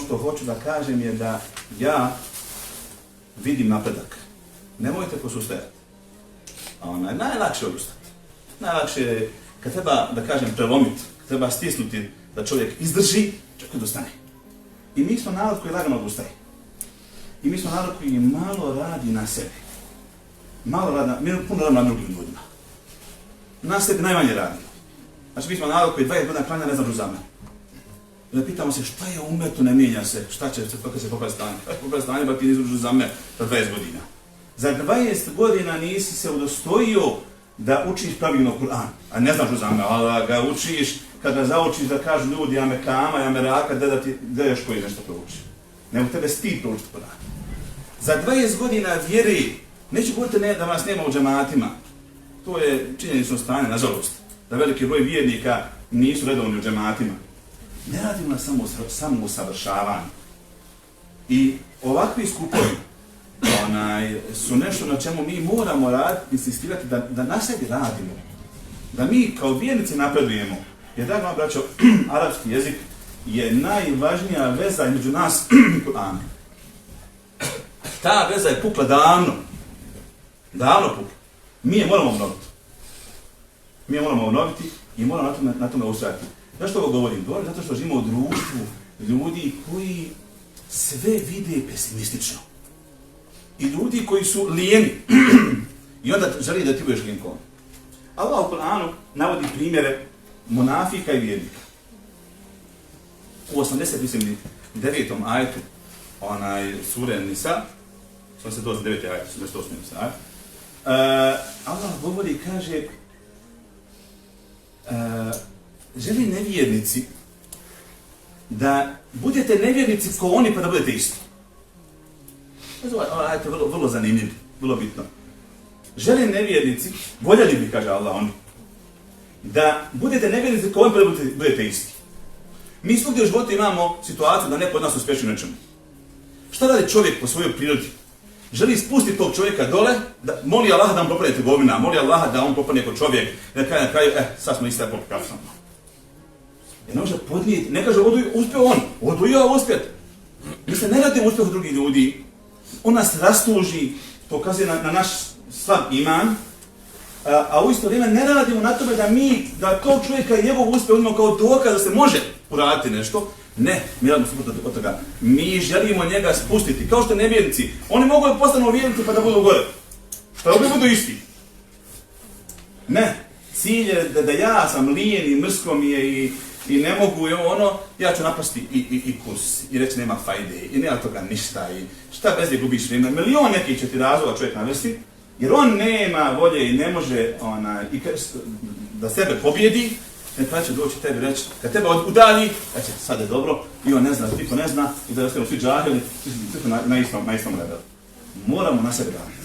što hoću da kažem je da ja vidim napredak. Nemojte posustajati. Najlakše odustati. Najlakše je kad treba, da kažem, prelomiti, kad treba stisnuti da čovjek izdrži, čovjek odustane. I mi smo narod koji lagano odustaje. I mi smo narod koji malo radi na sebi. Mi puno radimo na drugim ljudima. Na sebi najmanje radi. Znači mi smo narod koji 20 godina klanja ne zna džuzame. I da pitamo se šta je umetu, ne mijenja se, šta će se kako se popravi stanje. Kako popravi stanje, ba ti nisu džuzame za 20 godina. Za 20 godina nisi se udostojio da učiš pravilno Kur'an, a ne znaš džuzame, ali ga učiš kada zaučiš da kažu ljudi ja me kama, ja me raka, da još koji nešto prouči. Nego tebe stid proučiti Kur'an. Za 20 godina vjeri, neću govoriti da vas nema u džematima, to je činjenično stanje, nažalost, da veliki broj vjernika nisu redovni u džematima. Ne radimo na samo usavršavanju. I ovakvi skupovi su nešto na čemu mi moramo raditi, insistirati da na sebi radimo. Da mi kao vjernici napredujemo. Jer da vam braćo, arapski jezik je najvažnija veza između nas i Kur'ana. Ta veza je pukla davno. Davno pukla. Mi je moramo obnoviti. Mi je moramo obnoviti i moramo na tome ustrajati. Zašto ovo govorim? Govorim zato što živimo u društvu ljudi koji sve vide pesimistično. I ljudi koji su lijeni. I onda želi da ti budeš lijenkom. Allah u Kur'anu navodi primjere munafika i vjernika. U 89. ajetu sure Nisa, 89. ajetu, 88. ajet, Allah govori i kaže želi nevjernici da budete nevjernici ko oni pa da budete isti. Ovaj ajet je vrlo zanimljiv, vrlo bitno. Žele nevjernici, voljeli bi, kaže Allah oni, da budete nevjernici ko oni pa da budete isti. Mi svugdje u životu imamo situaciju da neko od nas uspješi u nečemu. Šta radi čovjek po svojoj prirodi? Želi spustiti tog čovjeka dole, da moli Allaha da on propadne trgovina, moli Allaha da on propadne kao čovjek, da kaže na kraju, sad smo isti tako kapsamo. Jer ne može podnijeti, ne kaže uspio on, odu ja uspjet. Mi se ne radimo uspjehu drugih ljudi, on nas rastuži, pokazuje na naš slab iman, a u isto vrijeme ne radimo na tome da tog čovjeka i njegov uspjeh uzmemo kao dokaz da se može uraditi nešto. Ne, mi radimo suprotno od toga. Mi želimo njega spustiti, kao što nevjernici. Oni mogu da postanu vjernici pa da budu gore. Što opet budu isti. Ne, cilj je da ja sam lijen i mrsko mi je i ne mogu ja ću napasti i kurs i reći nema fajde i nema toga ništa i šta bez je gubiš vrijeme. Milion nekih će ti razloga čovjek navesti, jer on nema volje i ne može da sebe pobjedi, kada će doći tebi reći, kad tebe udalji, reći sad je dobro i on ne zna, niko ne zna i da ostavimo svi džahili, svi na istom levelu. Moramo na sebe raditi.